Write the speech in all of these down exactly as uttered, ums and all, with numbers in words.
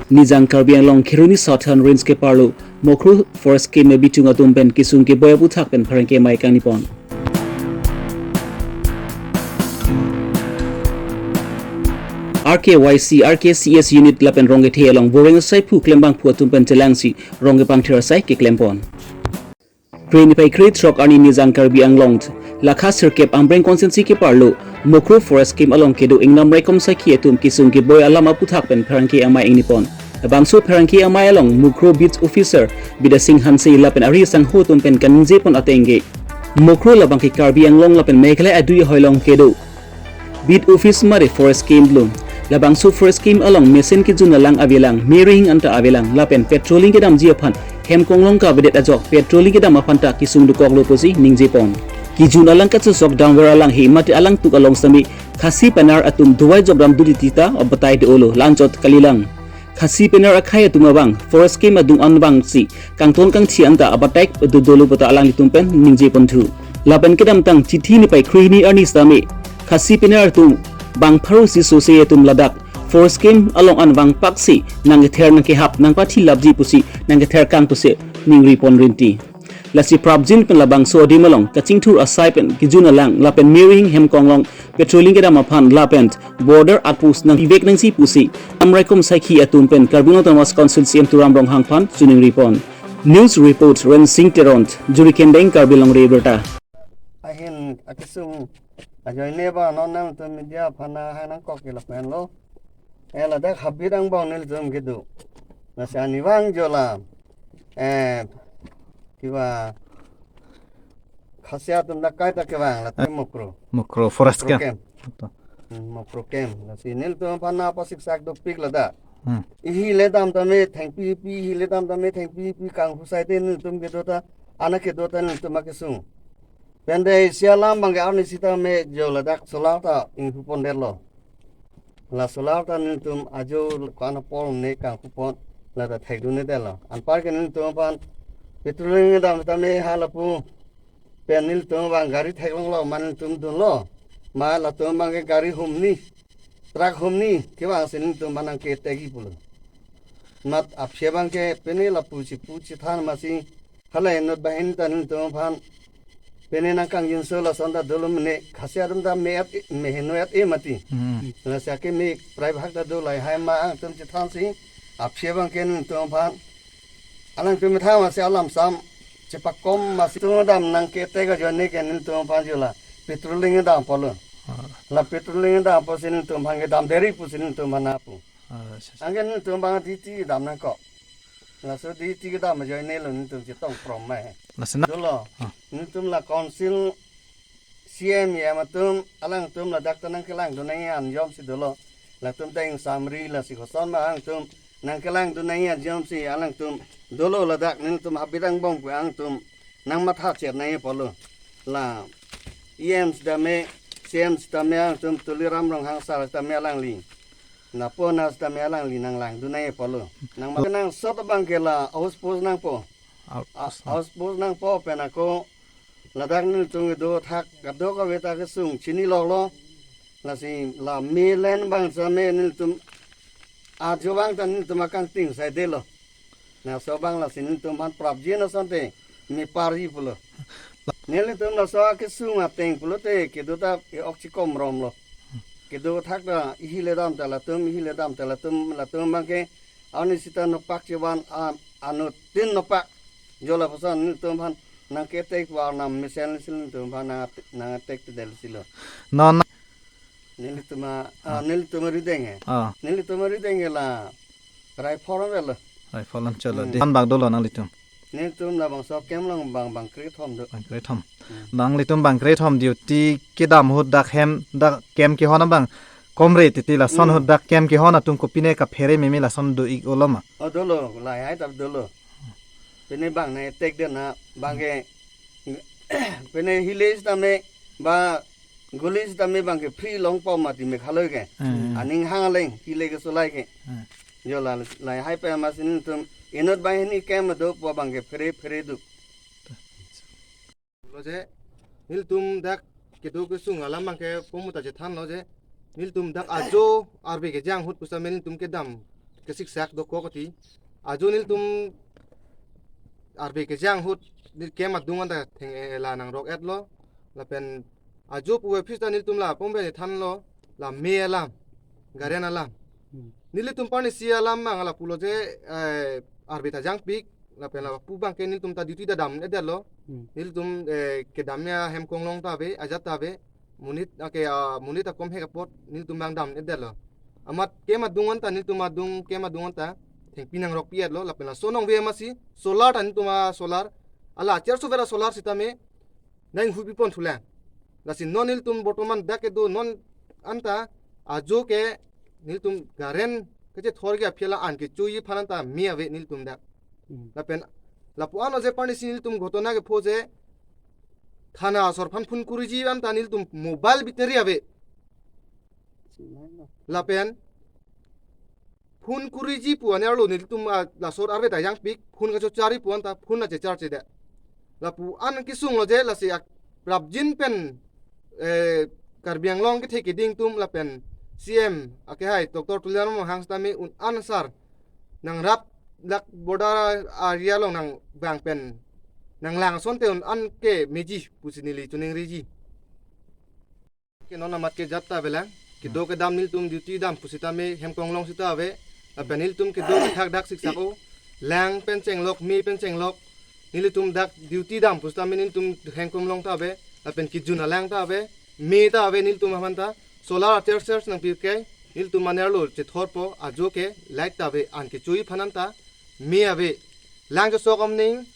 Nijang Karbi Anglong Kheroni Southern Range keparlo Mukroh Forest Camp abitung atum pen kesung keboi aputhak pen pherangke amei kangnipon. R K Y C, R K C S unit lapen rong kethe along boreng asai phu klembangphu atum pen chelangsi rong kepangthir asai keklempon. Kre niphai krethrok arni Nijang Karbi Anglong, lakha sirkep Amreng constituency keparlo Mukroh Forest Camp along kedo ingnam raikom sakhi atum kesung keboi alam aputhak pen pherangke amei ingnipon. Labangso pherangke amei along Mukroh Beat Officer Bidya Sing Hanse lapen ari sangho atum pen kaningjepon ateng ke, Mukroh labang ke Karbi Anglong lapen Meghalaya adui ahoi along kedo Beat Office mate Forest Camp lo. Labangso Forest Camp along mesen kejun alang avelang, me rihing anta avelang, lapen patrolling kedamji aphan hem konglong kavedet ajok patrolling kedam aphan ta kesung dokoklo pusi ningjepon. Kejun alang kachesok damver alang he mate alangtuk along sitame Khasi Pnar atum dovai jokdam duri tita abatai do-olo, la-anchot kalilang. Khasi Pnar akhei atum abang Forest Camp adung an abangsi kangton kangthi anta abatai do-olo puta alanglitum pen ningjeponthu. Lapen kedamtang Chiti niphai krehini arni sitame Khasi Pnar atum bang pharo si sose atum ladak Forest Camp along an vangpaksi nangkether nangkehap nangpathi lapji pusi nangkether kang pusi ningripon rinti. Lasi prapjin pen labangso adim along kachingthur asai pen kejun alang lapen me rihing hem konglong patrolling kedam aphan lapen border outpost nangpivek nangji pusi ingnam raikom sakhi atum pen Karbi Anglong Autonomous Council C E M Tuliram Ronghang aphan chiningripon. News report Rensing Teron, Jurikendeng, Karbi Anglong Rebirta. Ahin akesung ajoine ba non nangtum media aphan nang hang nangkok ke lapen lo. Eh, ladak habit angbong nelitum kedo. Lasi arnivang jo la, eh, kiva Khasi atum dak kaita kevang latum Mukroh. Mukroh Forest Mukroh Camp. Camp. To. Hmm, Mukroh Camp. Lasi nelitum aphan nangpasiksak dopik ladak. Hmm. Ihi ledam tame thengpi pi, ihi ledam tame thengpi pi kanghu sai te nelitum kedo ta, anak kedo ta nelitum akesung. Pen de isi alam abang ke arni sitame jo ladak solar ta inghupondetlo. La solar ta nelitum ajo ko-an apor ne kangkupon la ta thekdunedetlo. Anpar ke nelitum aphan patrolling kedam tame ha lapu pen nelitum abang gari theklonglo ma nelitum dunlo. Ma latum abang ke gari humni, truck humni kevangsi nelitum aphan nangke-attack-ji pulo. Mat aphi abang ke pine lapu chipu chithan masi hala inut banghini ta nelitum aphan pine nangkangjinso lason ta dolo mene Khasi atum ta me-at meheno-at e mati. Hmm. Lasi ake me prai bhag ta do lahai ma angtum chithansi aphi abang ke nelitum aphan alangtum methang masi alam sam chepakom masi tum dam nangke-attack ajoine ke nelitum aphan jo la patrolling dam pulo. Ah. La patrolling dam pusi nelitum aphan kedam deri pusi nelitum aphan nangpu. Ah, si, si. Anke nelitum abang duty dam nangkok. Laso duty kedam ajoine lo nelitum chetong prom mai. Lasi na- Dolo. Ah. Nelitum la council C M E M atum alangtum ladak ta nangkelangdun nangji anjom si dolo. Latum ta ingsamri lasi koson ma angtum nangkelangdun nangji anjom si alangtum dolo ladak nelitum habit angbong pu angtum nangmatha chet nangji pulo. La E M sitame, C M sitame angtum Tuliram Ronghang sar sitame alangli. Lapu na sitame alangli nanglangdun nangji pulo. Nang ma- nangsot abang ke la outpost nangpo. Outpost. A-, outpost nangpo pen ako ladak nelitum kedo thak kadokave ta kesung chiniloklo. Lasi la me len abang sitame nelitum ajo abang ta nelitum akangting saidetlo. Laso abang lasi nelitum aphan prapjin asonte me parji pulo. Nelitum laso akesung ateng pulote kedo ta e-ok chikomromlo. Kedo thak ta ihi ledam ta latum, ihi ledam ta latum, latum abang ke arni sita nopak chevan a-, anuttin nopak. Jo lapuson nelitum aphan nangke-attack pu arnam mesen si nelitum aphan nang-, nang-attack te del silo. Non Nelitum a, ah, nelitum arideng e. Ah. Nelitum arideng ke la rifle avelo. Rifle an chalo. Hmm. Di han bak dolo nanglitum. Nelitum labangso camp along bang, bang krethom do. Bang krethom. Hmm. Nanglitum bang krethom duty kedam ahut dak hem dak camp kehon abang komre titi lason, hmm, ahut dak camp kehon atum kopine kaphere meme lason do-ik olo ma? Oh, dolo, lahai ta dolo. Pine bang nang-attack den na bang ke pine hile sitame ba guli sitame bang ke free longpo mati Meghalaya ke. Hmm. Aning hang aleng hile kesolai ke. Hmm. Jo la, lahai pen masi nelitum inut banghini camp do pu abang ke phere phere do. Lo je, nelitum dak kedo kesung alam abang ke pumuta chethanlo je, nelitum dak ajo arve kejang ahut pusitame nelitum kedam kesiksak dokok ti. Ajo nelitum arve kejang ahut neli kem adung anta theng, eh, la nangrok-etlo. Lapen ajo pu office ta nelitum la pom pen thanlo, la me alam, garen alam. Hmm. Nelitum parnisi alam mang lapulo je, eh, arve ta jangpik, lapen lapu abangke nelitum ta duty ta dam-edetlo. Hmm. Nelitum, eh, kedam ya hem konglong ta ave, ajat ta ave, monit, ake, ah, monit akom hek apot nelitum abang dam-edetlo. Amat kem adung anta nelitum adung, kem adung anta thengpi nangrokpi-etlo, lapen laso nong ve masi solar ta nelitum a-solar, ala cherso vera solar sitame nang hupi pon thulang. Lasi non nelitum bortoman dak kedo non anta ajo ke nelitum garen kechethor ke aphi la an kechoji aphan anta me ave nelitum dak. Hmm. Lapen lapu-an oje parnisi nelitum ghotona kepho je thana asor aphan phone kuriji anta nelitum mobile battery ave. Lapen phone kuriji pu anerlo nelitum, ah, laso arve ta jangpik, phone kachocharji pu anta phone ta checharge-edet. Lapu-an kesunglo je lasi ak prapjin pen, eh, Karbi Anglong kethe keding atum lapen C M akehai Doctor Tuliram Ronghang sitame un-an asar nangrap dak border area along nang bang pen nanglang asonte un-an ke meji pusi neli choningriji. Ke non amat ke jat ta avelang. Kedo kedam nelitum duty dam pusitame hem konglong sita ave. Lapen nelitum kedo kethak dak siksak-o. Lang pen chenglok, me pen chenglok. Nelitum dak duty dam pusitame nelitum hem konglong ta ave. Lapen kejun alang ta ave. Me ta ave nelitum aphan ta. Solar acher ser nangpir ke. Nelitum anerlo chethorpo ajo ke light ta ave an kechoji aphan anta. Me ave. Lang chesok amning.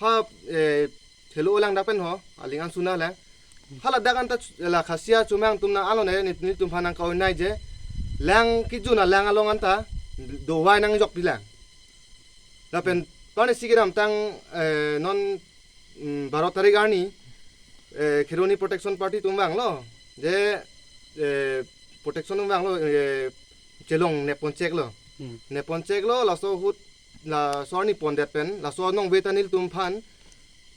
Ha, eh, thelo lang dak pen ho, aling an suna lang. Hala dak anta ch-, la Khasia Chomang atum nang alone, neli, nelitum aphan nang kaunai je. Lang kejun alang along anta, dovai nangjokpi lang. Lapen, parnisi kedamtang, eh, non, mm, baro tarik arni, eh, Kheroni Protection Party atum vanglo. Je, eh, protection atum vanglo, eh, chelong nepon cheklo. Hmm. Nepon cheklo, laso ahut, laso arni pondet pen, laso nong ve ta nelitum aphan.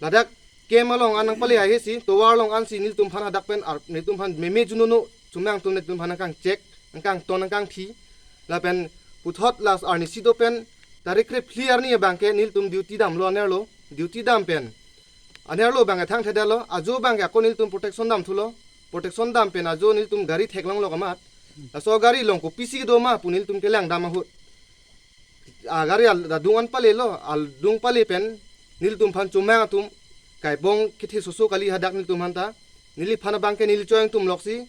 Ladak kem along an nangpale ahe si, tovar along an si nelitum aphan hadak pen, ar, nelitum aphan meme junono, Chomang atum nelitum aphan nangkangchek, nangkangton, nangkangthi. Lapen puthot last arnisi do pen, tarik krephli arni abangke nelitum duty damlo anerlo, duty dam pen. Anerlo abangke thangthedetlo, ajo abangke ako nelitum protection dam thulo, protection dam pen ajo nelitum gari theklonglo kamat. Laso gari along kopisi do ma pu nelitum kelang dam ahut. A gari al-, adung an palelo, adung pale pen, nelitum aphan Chomang atum, kaibong kethe soso kali hadak nelitum aphan ta, neliphan abangke neli choyang atum loksi,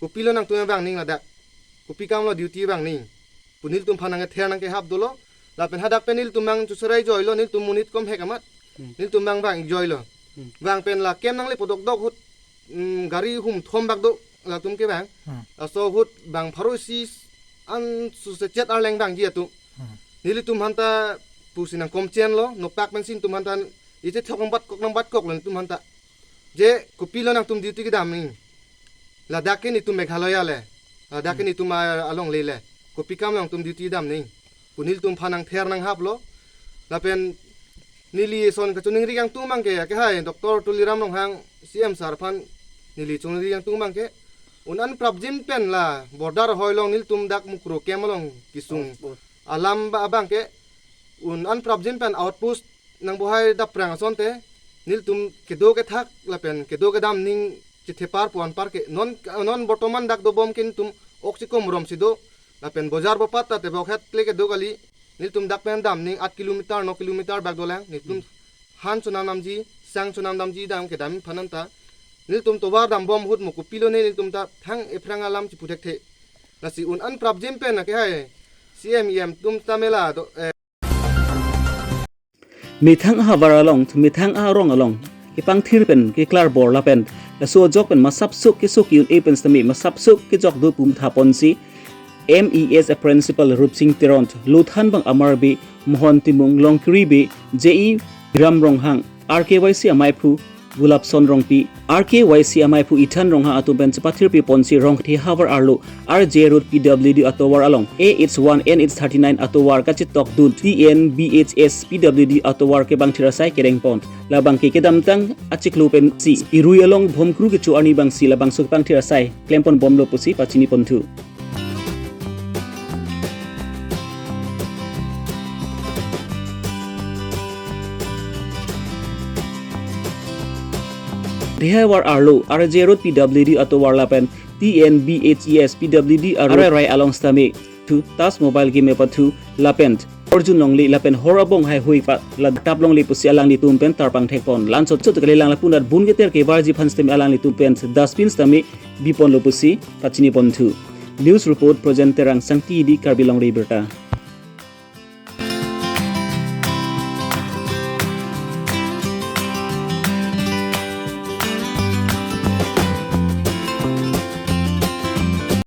kopilo nangtum vangning ladak, kopi kamlo duty vangning. Pu nelitum aphan nangther nangkehap dolo. Lapen hadak pen nelitum nangchoserai joilo, nelitum monit kom hek amat. Hmm. Nelitum nangvang joilo. Hmm. Vang pen la kem nangle podok dok ahut, mm, gari hum thom bak do, latum kevang. Hmm. Laso ahut bang pharo isi an suse chet arleng vangji atum. Hmm. Nelitum aphan ta pusi nangkomchenlo, nopak pensi nelitum aphan ta iche thok nangbat kok nangbat koklo nelitum aphan ta. Je, kopilo nangtum duty kedam ni. Ladak ke netum Meghalaya le. Ladak ke Hmm. netum a-, alongle le. Kopi kam nangtum duty dam ni. Pu nelitum aphan nangther nanghaplo. Lapen neli son kachoningri kangtung abangke, akehai Doctor Tuliram Ronghang C M sir aphan neli choningri kangtung abangke. Un-an prapjin pen la border hoi along nelitum dak Mukroh kem along kesung. Outpost. Alam ba-, abangke un-an prapjin pen outpost nangbohai dapprang asonte, nelitum kedo kethak, lapen kedo kedam ning chethepar pu anpar ke, non, non bortoman dak dobom ke nelitum ok chikom rom si do, lapen bojar bopat ta tebok het le kedo kali, nelitum dak pen dam ning aat kilometer, no kilometer bak dolang, nelitum Hmm. han chonam damji, sang chonam damji dam kedam aphan anta, nelitum tovar dambom ahut mo kopilo ne nelitum ta thang ephrang alam chipu thekthe. Lasi un-an prapjin pen akehai C M E M atum ta mela do, eh, Methang ahavar along, methang arong along, kepangthir pen, keklar bor lapen, laso ajok pen masapsuk keso ki-un-e pen sitame masapsuk kejok do pu mathaponsi, M E S a principal Rupsing Teron, Lothan bang amarbe, Mohon Timung, Longkiri be, J E Ram Ronghang, R K Y C amaiphu, Gulapson Rongpi, R K Y C amaiphu Ethan Ronghang atum pen chepathirpi ponsi Rongthe havar arlo, R J Road P W D atovar along, A H one N H thirty-nine atovar kachetokdun, T N B H S P W D atovar kepangthir asai kereng pon. Labangke kedamtang achiklo pensi, irui along Bhomkru kecho arni abangsi labangso kepangthir asai klempon bomlo pusi pachini ponthu. Dihai war arlo R J Road P W D atovar lapen T N B H E S P W D arai along sitame thu Taj Mobile Game apathu lapen Arjun Longle lapen hor abong haihui pa la tap longle pusi alanglitum pen tarpang thekpon. Lansot chot kalilang lapunat bun keter kevarji aphan sitame alanglitum pen dustbin sitame biponlo pusi pachiniponthu. News report Projen Terang, Sangti Edi, Karbi Longri Abirta.